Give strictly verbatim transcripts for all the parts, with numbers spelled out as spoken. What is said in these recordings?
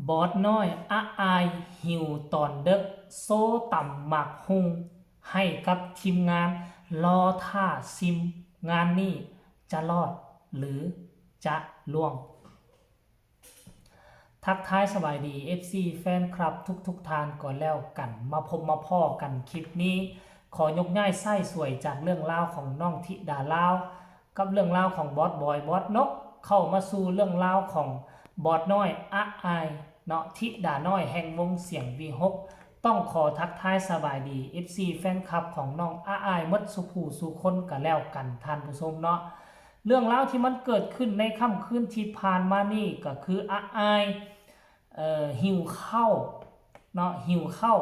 บอสน้อยอะอายหิวตอนเดิก โซตำหมากฮุ่งให้กับทีมงาน รอท่าซิม งานนี้จะรอดหรือจะล่วง ทักทายสบายดี เอฟซี แฟนคลับทุกๆท่านก่อนแล้วกัน มาพบมาพ้อกันคลิปนี้ ขอยกย้ายไส้สวยจากเรื่องราวของน้องธิดาลาว กับเรื่องราวของบอสบอย บอสนก เข้ามาสู่เรื่องราวของบอสน้อยอะอายเนาะ ธิดาน้อยแห่งวงเสียงวีหก ต้องขอทักทายสบายดี เอฟซี แฟนคลับของน้องอะอายหมดสู่ผู้สู่คนก็แล้วกันท่านผู้ชมเนาะ เรื่องราวที่มันเกิดขึ้นในค่ำคืนที่ผ่านมานี่ก็คืออะอาย เอ่อ หิวข้าวเนาะ หิวข้าว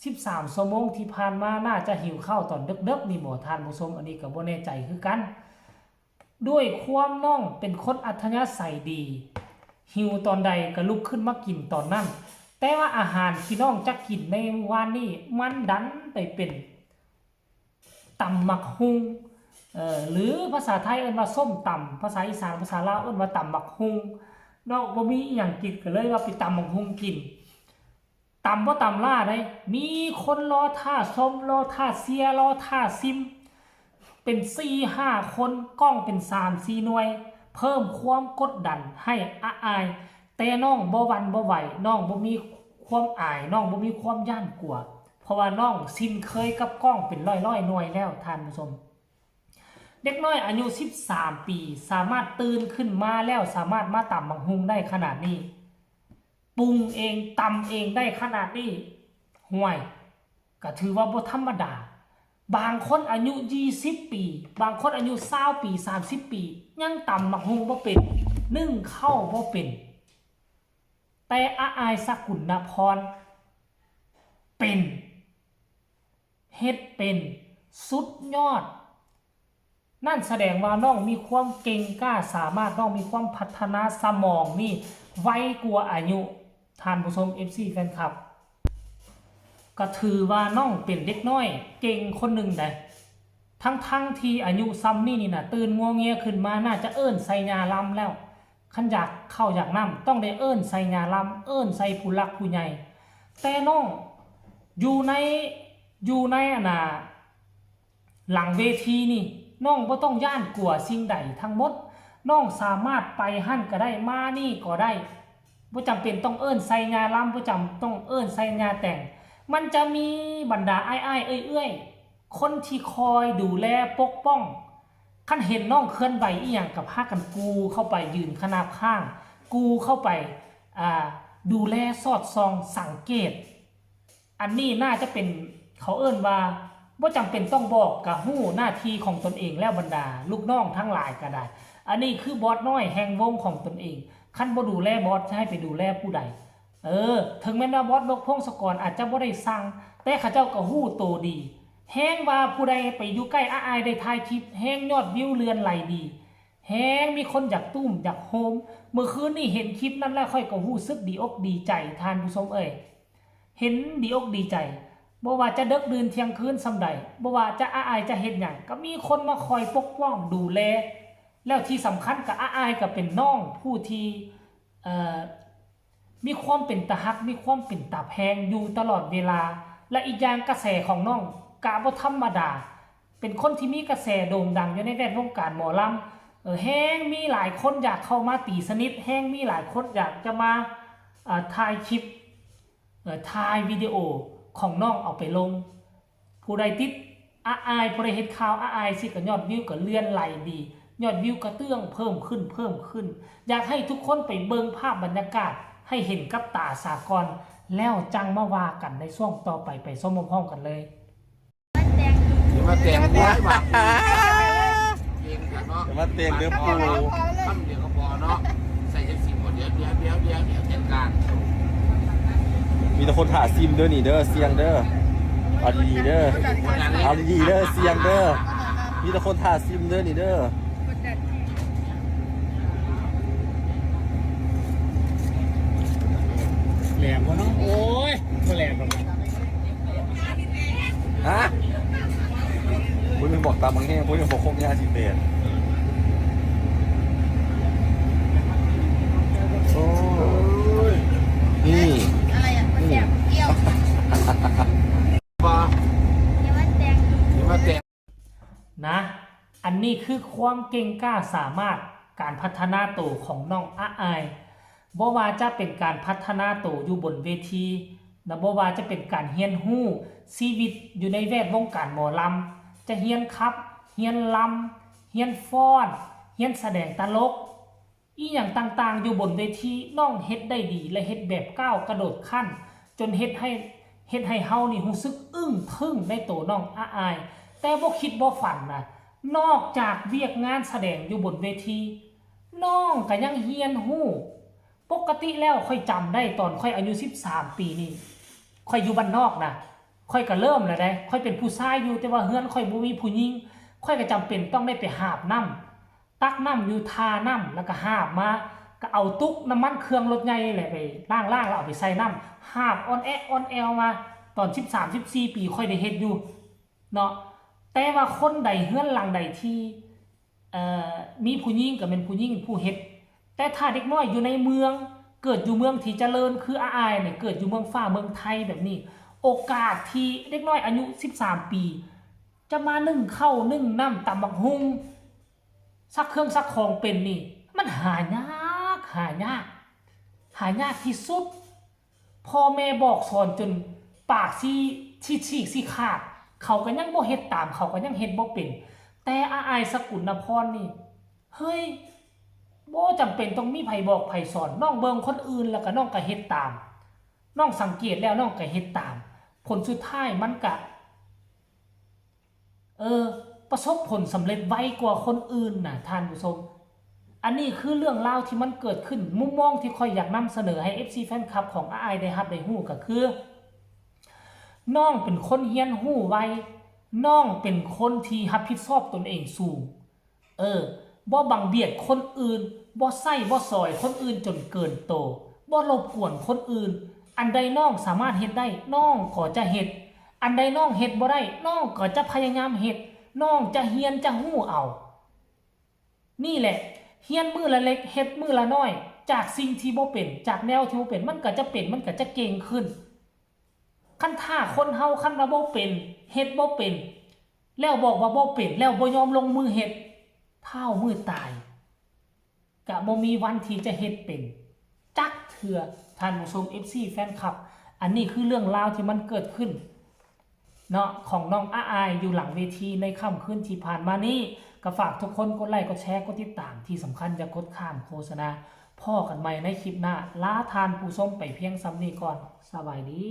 สิบสามชั่วโมงที่ผ่านมาน่าจะหิวข้าวตอนเดิกๆนี่บ่ท่านผู้ชม อันนี้ก็บ่แน่ใจคือกัน ด้วยความน้องเป็นคนอัธยาศัยดี หิวตอนใดก็ลุกขึ้นมากินตอนนั้น แต่ว่าอาหารที่น้องจะกินในวันนี้มันดันไปเป็นตำหมากฮุ่ง เอ่อ หรือภาษาไทยเอิ้นว่าส้มตำ ภาษาอีสาน ภาษาลาวเอิ้นว่าตำหมากฮุ่ง น้องบ่มีอิหยังกินก็เลยว่าไปตำหมากฮุ่งกิน ตำบ่ตำล่าเด้ มีคนรอท่าชม รอท่าเชียร์ รอท่าซิม เป็นสี่ห้าคน กล้องเป็นสามสี่หน่วย เพิ่มความกดดันให้อะอาย แต่น้องบ่หวั่นบ่ไหว น้องบ่มีความอาย น้องบ่มีความย้านกลัว เพราะว่าน้องชินเคยกับกล้องเป็นร้อยๆหน่วยแล้วท่านผู้ชม เด็กน้อยอายุสิบสามปี สามารถตื่นขึ้นมาแล้วสามารถมาตำหมากฮุ่งได้ขนาดนี้ ปรุงเองตำเองได้ขนาดนี้ ห่วย ก็ถือว่าบ่ธรรมดา บางคนอายุยี่สิบปี บางคนอายุซาวปี สามสิบปี ยังตำหมากฮุ่งบ่เป็น นึ่งข้าวบ่เป็น แต่อะอายสกุลนพรเป็น เฮ็ดเป็น สุดยอด นั่นแสดงว่าน้องมีความเก่งกล้าสามารถ น้องมีความพัฒนาสมองนี่ไวกว่าอายุ ท่านผู้ชม เอฟซี แฟนคลับ ก็ถือว่าน้องเป็นเด็กน้อยเก่งคนหนึ่งได ทั้งๆที่อายุส่ำนี้นี่นะ ตื่นงัวเงียขึ้นมาน่าจะเอิ้นใส่ย่าลำแล้ว คันอยากข้าวอยากน้ำต้องได้เอิ้นใส่ย่าลำ เอิ้นใส่ผู้หลักผู้ใหญ่ แต่น้องอยู่ใน อยู่ในอันน่ะ หลังเวทีนี่ น้องบ่ต้องย้านกลัวสิ่งใดทั้งหมด น้องสามารถไปหั้นก็ได้ มานี่ก็ได้ บ่จำเป็นต้องเอิ้นใส่ย่าลำ บ่จำต้องเอิ้นใส่ย่าแต่ง มันจะมีบรรดาอ้ายๆเอื้อยๆ คนที่คอยดูแลปกป้อง คันเห็นน้องเคลื่อนไหวอีหยังก็พากันกรูเข้าไป ยืนขนาบข้าง กรูเข้าไป อ่า ดูแลสอดส่องสังเกต อันนี้น่าจะเป็น เขาเอิ้นว่า บ่จำเป็นต้องบอกก็ฮู้หน้าที่ของตนเองแล้ว บรรดาลูกน้องทั้งหลายก็ได้ อันนี้คือบอสน้อยแห่งวงของตนเอง คันบ่ดูแลบอสจะให้ไปดูแลผู้ใด เออ ถึงแม้นว่าบอสนกพงศกรอาจจะบ่ได้สั่ง แต่เขาเจ้าก็ฮู้โตดี แฮงว่าผู้ใดไปอยู่ใกล้อะอายได้ถ่ายคลิป แฮงยอดวิวเลื่อนไหลดี แฮงมีคนอยากตุ้มอยากโฮม มื้อคืนนี่เห็นคลิปนั้นแล้วข้อยก็ฮู้สึกดีอกดีใจ ท่านผู้ชมเอ้ย เห็นดีอกดีใจ บ่ว่าจะเดิกดื่นเที่ยงคืนส่ำใด บ่ว่าจะอะอายจะเฮ็ดหยัง ก็มีคนมาคอยปกป้องดูแล แล้วที่สำคัญก็อะอายก็เป็นน้องผู้ที่ เอ่อ มีความเป็นตาฮัก มีความเป็นตาแพงอยู่ตลอดเวลา และอีกอย่างกระแสของน้องกะบ่ธรรมดา เป็นคนที่มีกระแสโด่งดังอยู่ในแวดวงการหมอลำ เออ แฮงมีหลายคนอยากเข้ามาตีสนิท แฮงมีหลายคนอยากจะมา อ่า ถ่ายคลิป เอ่อ ถ่ายวิดีโอของน้องเอาไปลง ผู้ใดติดอะอาย ผู้ใดเฮ็ดข่าวอะอายสิก็ยอดวิวก็เลื่อนไหลดี ยอดวิวกระเตื้องเพิ่มขึ้น เพิ่มขึ้น อยากให้ทุกคนไปเบิ่งภาพบรรยากาศให้เห็นกับตาสากล แล้วจั่งมาว่ากันในช่วงต่อไป ไปชมพร้อมๆกันเลย อย่ามาแต่งร้ายบาทเองกันเนาะ อย่ามาแต่งเด้อปู่ คำเดียวก็พอเนาะ ใส่จังสิหมด เดี๋ยวเดี๋ยวเดี๋ยวเดี๋ยวเดี๋ยวจัดการ มีแต่คนถ่าซิมเด้อนี่เด้อ เสียงเด้อ เอาดีๆเด้อ เอาดีๆเด้อ เสียงเด้อ มีแต่คนถ่าซิมเด้อนี่เด้อ แหลมวะเนาะ โอ้ยก็แหลมหรอก ฮะ ผู้หนึงบอกตำบักแห้ง ผู้หนึงบอกโคกย่าสิเปด โอ้ย อันนี้คือความเก่งกล้าสามารถ การพัฒนาโตของน้องอาอาย บ่ว่าจะเป็นการพัฒนาโตอยู่บนเวที นะ บ่ว่าจะเป็นการเฮียนรู้ชีวิตอยู่ในแวดวงการหมอลำ จะเฮียนขับ เฮียนลำ เฮียนฟ้อน เฮียนแสดงตลก อีหยังต่างๆ อยู่บนเวที น้องเฮ็ดได้ดี และเฮ็ดแบบก้าวกระโดดขั้น จนเฮ็ดให้ เฮ็ดให้เฮานี่รู้สึกอึ้งทึ่งในโตน้องอาอาย แต่บ่คิดบ่ฝันนะ นอกจากเวียกงานแสดงอยู่บนเวที น้องก็ยังเฮียนรู้ ปกติแล้วข้อยจำได้ตอนข้อยอายุสิบสามปีนี่ ข้อยอยู่บ้านนอกนะ ข้อยก็เริ่มแล้วเด้ ข้อยเป็นผู้ชายอยู่ แต่ว่าเฮือนข้อยบ่มีผู้หญิง ข้อยก็จำเป็นต้องได้ไปหาบน้ำ ตักน้ำอยู่ท่าน้ำ แล้วก็หาบมา ก็เอาตุกน้ำมันเครื่องรถใหญ่นี่แหละไปล้างๆ แล้วเอาไปใส่น้ำ หาบอ่อนแออ่อนแอวมา ตอนสิบสาม สิบสี่ปีข้อยได้เฮ็ดอยู่เนาะ แต่ว่าคนใดเฮือนหลังใดที่ เอ่อ มีผู้หญิงก็แม่นผู้หญิงผู้เฮ็ด แต่ถ้าเด็กน้อยอยู่ในเมือง เกิดอยู่เมืองที่เจริญคืออาอายเนี่ย เกิดอยู่เมืองฟ้าเมืองไทยแบบนี้ โอกาสที่เด็กน้อยอายุสิบสามปี จะมานึ่งข้าวนึ่งน้ำตำบักหุ่ง ซักเครื่องซักของเป็นนี่ มันหายาก หายาก หายากที่สุด พ่อแม่บอกสอนจนปากสิ สิฉีกสิขาด เขาก็ยังบ่เฮ็ดตาม เขาก็ยังเฮ็ดบ่เป็น แต่อาอายสกุลนพรนี่ เฮ้ย บ่จำเป็นต้องมีไผบอกไผสอน น้องเบิ่งคนอื่นแล้วก็น้องก็เฮ็ดตาม น้องสังเกตแล้วน้องก็เฮ็ดตาม ผลสุดท้ายมันก็ เออ ประสบผลสำเร็จไวกว่าคนอื่นน่ะ ท่านผู้ชม อันนี้คือเรื่องราวที่มันเกิดขึ้น มุมมองที่ข้อยอยากนำเสนอให้ เอฟซี แฟนคลับของอาอายได้รับได้รู้ก็คือ น้องเป็นคนเฮียนรู้ไว น้องเป็นคนที่รับผิดชอบตนเองสูง เออ บ่บังเบียดคนอื่น บ่ใช้บ่สอยคนอื่นจนเกินโต บ่รบกวนคนอื่น อันใดน้องสามารถเฮ็ดได้ น้องก็จะเฮ็ด อันใดน้องเฮ็ดบ่ได้ น้องก็จะพยายามเฮ็ด น้องจะเฮียนจะรู้เอา นี่แหละ เฮียนมื้อละเล็ก เฮ็ดมื้อละน้อย จากสิ่งที่บ่เป็น จากแนวที่บ่เป็น มันก็จะเป็น มันก็จะเก่งขึ้น คันถ้าคนเฮา คันว่าบ่เป็น เฮ็ดบ่เป็น แล้วบอกว่าบ่เป็น แล้วบ่ยอมลงมือเฮ็ด ท้าวมื้อตาย ก็บ่มีวันที่จะเฮ็ดเป็น จักเทื่อ ท่านผู้ชม เอฟซี แฟนคลับ อันนี้คือเรื่องราวที่มันเกิดขึ้น เนาะ ของน้องอาอายอยู่หลังเวทีในค่ำคืนที่ผ่านมานี้ ก็ฝากทุกคนกดไลค์ กดแชร์ กดติดตาม ที่สำคัญอย่ากดข้ามโฆษณา พ้อกันใหม่ในคลิปหน้า ลาท่านผู้ชมไปเพียงส่ำนี้ก่อน สบายดี